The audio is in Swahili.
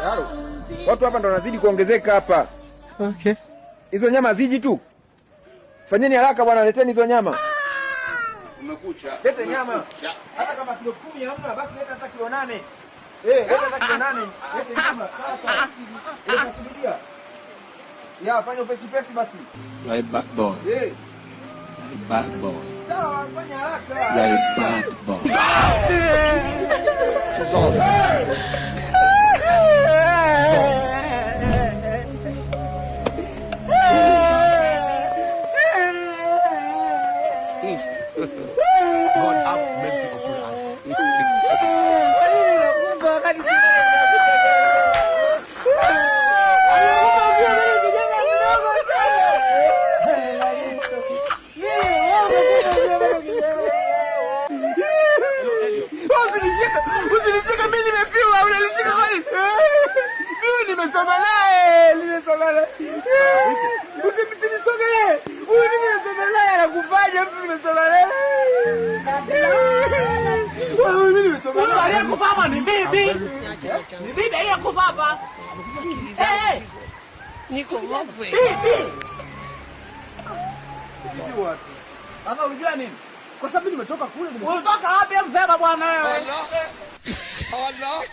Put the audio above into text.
Halo. Watu hapa ndo wanazidi kuongezeka hapa. Okay. Hizo nyama ziji tu. Fanyeni haraka bwana, leteni hizo nyama. Umekucha. Lete nyama. Hata kama kilo 10 hamna, basi leta hata kilo 8. Leta hata kilo 8. Lete nyama. Sasa. Kusubiria. Ya, fanya upesi pesi basi. You are a bad boy. Eh, You are a bad boy. sawa, fanya haraka. You are a bad boy. God have mercy upon us. Usinishike, mimi nimefiwa, unanishika kwani? Mimi nimesoma naye, nimesoma naye. Usinisogelee. Huyu mimi nimesoma naye anakufanya mtu nimesoma naye. Huyu mimi nimesoma Huyu naye. aliyekufa hapa ni bibi. Ni bibi aliyekufa hapa. Eh, eh, Niko wapi? bibi. Sasa unajua nini? Kwa sababu nimetoka kule Ulitoka wapi msema bwana wewe? Allah.